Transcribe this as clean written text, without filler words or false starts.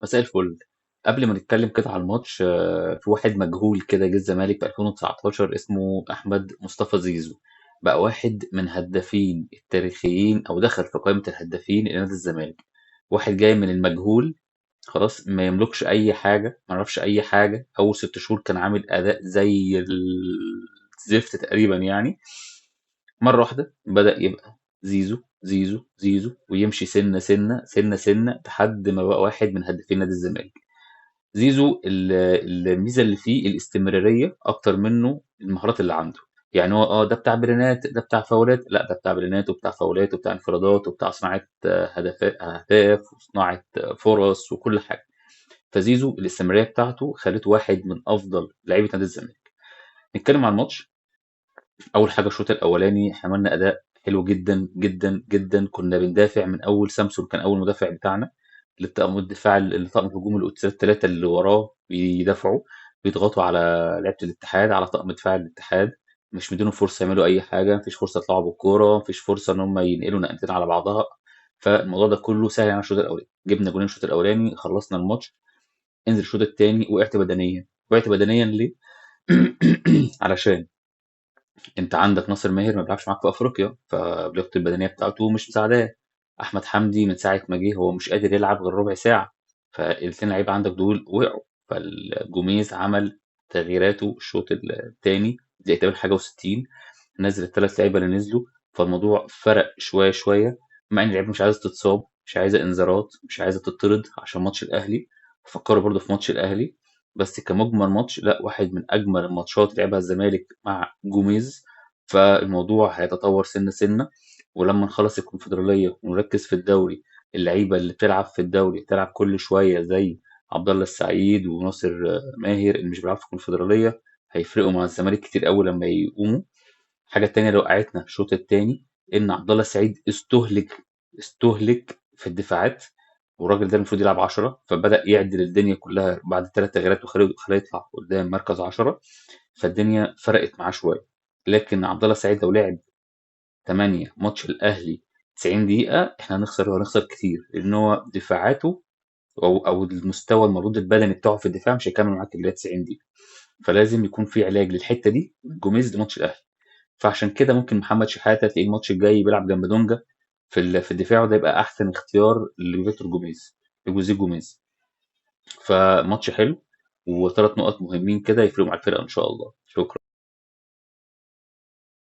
مساء الفل. قبل ما نتكلم كده على الماتش، في واحد مجهول كده جه الزمالك في 2019 اسمه احمد مصطفى زيزو. بقى واحد من هدافين التاريخيين او دخل في قائمة الهدافين لنادي الزمالك. واحد جاي من المجهول، خلاص ما يملكش اي حاجة، ما يعرفش اي حاجة. اول 6 شهور كان عامل اداء زي الزفت تقريبا يعني. مرة واحدة بدأ يبقى زيزو زيزو زيزو ويمشي سنة سنة سنة سنة لحد ما بقى واحد من هدافين نادي الزمالك. زيزو الميزة اللي فيه الاستمرارية اكتر منه المهارات اللي عنده. يعني هو ده بتاع برينات، ده بتاع فاولات، لا ده بتاع برينات وبتاع فاولات وبتاع انفرادات وبتاع صناعة اهداف وصناعة فرص وكل حاجه. فزيزو الاستمرارية بتاعته خلته واحد من افضل لعيبة نادي الزمالك. نتكلم عن الماتش. اول حاجة الشوط الاولاني احنا عملنا اداء حلو جدا جدا جدا. كنا بندافع من اول سامسون، كان اول مدافع بتاعنا للطاقم الدفاع، لطاقم الهجوم، الثلاثة اللي وراه بيدافعوا، بيضغطوا على لعيبة الاتحاد، على طاقم دفاع الاتحاد، مش مدينهم فرصة يعملوا اي حاجه. مفيش فرصة يطلعوا بالكوره، مفيش فرصة ان هم ينقلوا نقلتين على بعضها. فالموضوع ده كله سهل على الشوط الاولاني. جبنا جولين الشوط الاولاني، خلصنا الماتش. انزل الشوط الثاني وقعت بدنيا. وقعت بدنيا ليه؟ علشان انت عندك ناصر ماهر ما بيلعبش معاك في افريقيا، فلياقته البدنية بتاعته مش مساعداه. احمد حمدي من ساعة ما جه هو مش قادر يلعب غير ربع ساعه. فالاثنين لعيبة عندك دول وقعوا. فالجوميز عمل تغييراته الشوط الثاني دقيقة تقريبا حاجة و60، نزل الثلاث لعيبة اللي نزلوا. فالموضوع فرق شوية شويه، مع ان اللعيبة مش عايزه تتصاب، مش عايزه انذارات، مش عايزه تطرد عشان ماتش الاهلي. فكروا برضه في ماتش الاهلي. بس كمجمل ماتش، لا، واحد من اجمل الماتشات اللي لعبها الزمالك مع جوميز. فالموضوع هيتطور سنة سنه، ولما نخلص الكونفدراليه ونركز في الدوري، اللعيبة اللي بتلعب في الدوري تلعب كل شوية زي عبد الله السعيد وناصر ماهر اللي مش بيلعب في الكونفدراليه، هيفرقوا مع الزمالك كتير قوي لما يقوموا. الحاجة التانية اللي وقعتنا الشوط التاني إن عبد الله السعيد استهلك في الدفاعات، والراجل ده المفروض يلعب 10، فبدأ يعدل الدنيا كلها بعد الثلاث تغييرات وخلاه يطلع قدام مركز 10. فالدنيا فرقت معاه شوية. لكن عبد الله السعيد لو لعب 8 ماتش الأهلي 90 دقيقة احنا هنخسر، وهنخسر كتير، لأن هو دفاعاته أو المستوى المردود البدني بتاعه في الدفاع مش هيكمل معاك ال 90 دقيقة. فلازم يكون في علاج للحتة دي جوميز لماتش الأهلي. فعشان كده ممكن محمد شحاته تلاقيه الماتش الجاي بيلعب جنب دونجا في الدفاع، وده يبقى احسن اختيار لفيكتور جوميز، لجوزيه جوميز. فماتش حلو وثلاث نقط مهمين كده يفرقوا مع الفرقة ان شاء الله. شكرا.